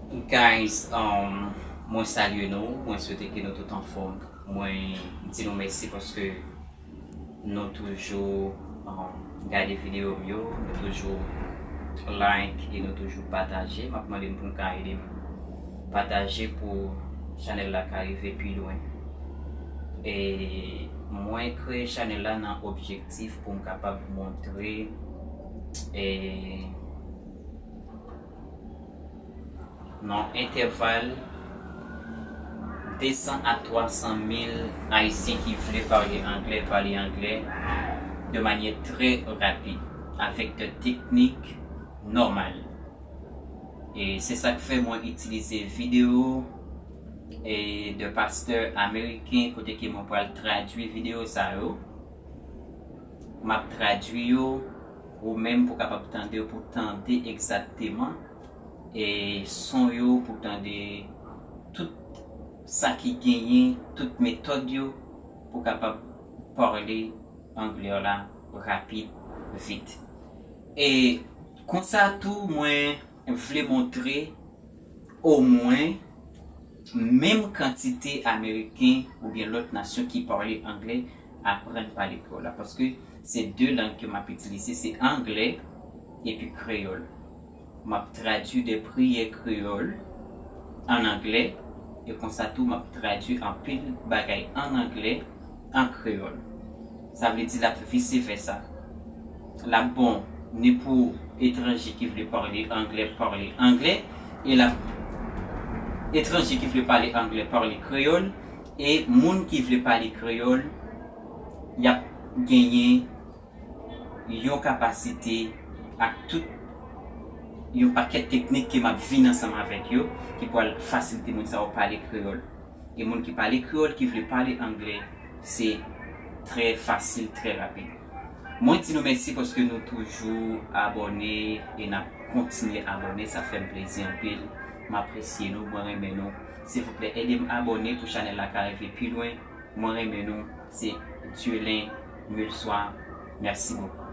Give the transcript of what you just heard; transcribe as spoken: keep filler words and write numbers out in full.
Guys, um, mwen salye nou, mwen swete ke nou tout anfòm. Mwen di nou mèsi paske nou toujou, um, gade videyo m yo, nou toujou like e nou toujou pataje. M ap mande n pou n ka ede m pataje pou chanèl la ka rive pi lwen. E mwen kreye chanèl la nan objektif pou m kapab montre e nan entèval de san a twa san mil Ayisyen ki vle pale anglè, pale anglè de manyè trè rapid, avèk de teknik nòmal. E se sa k fè mwen itilize videyo e de pastè ameriken kote ke mwen pral tradui videyo sa yo. M ap tradui yo, ou menm pou kapab tande yo, pou tande egzakteman e son yo, pou tande tout sa ki genyen, tout metòd yo, pou kapab pale anglè la rapid, vit. E konsa tou, mwen vle montre omwen menm kantite Ameriken oubyen lòt nasyon ki pale anglè aprann pale kreyòl la. Paske se de lang ke m ap itilize, se anglè epi kreyòl. M ap tradui de priyè kreyòl an anglè, e konsa tou m ap tradui anpil bagay an anglè an kreyòl. Sa vle di l ap vise vèsa. L ap bon ni pou etranje ki vle pale anglè, pale anglè, e l ap etranje ki vle pale anglè, pale kreyòl, e moun ki vle pale kreyòl, y ap genyen yon kapasite ak tout yon pakèt teknik ke m ap vin ansanm avèk yo, ki pral fasilite moun sa yo pale kreyòl. E moun ki pale kreyòl, ki vle pale anglè, se trè fasil, trè rapid. Mwen di nou mèsi paske nou toujou abòne e n ap kontinye abòne. Sa fè m plezi anpil. M apresye nou, mwen renmen nou. Silvouplè, ede m abòne pou chanèl la ka rive pi lwen. Mwen renmen nou. Se Dieulen Mulsoir. Mèsi bokou.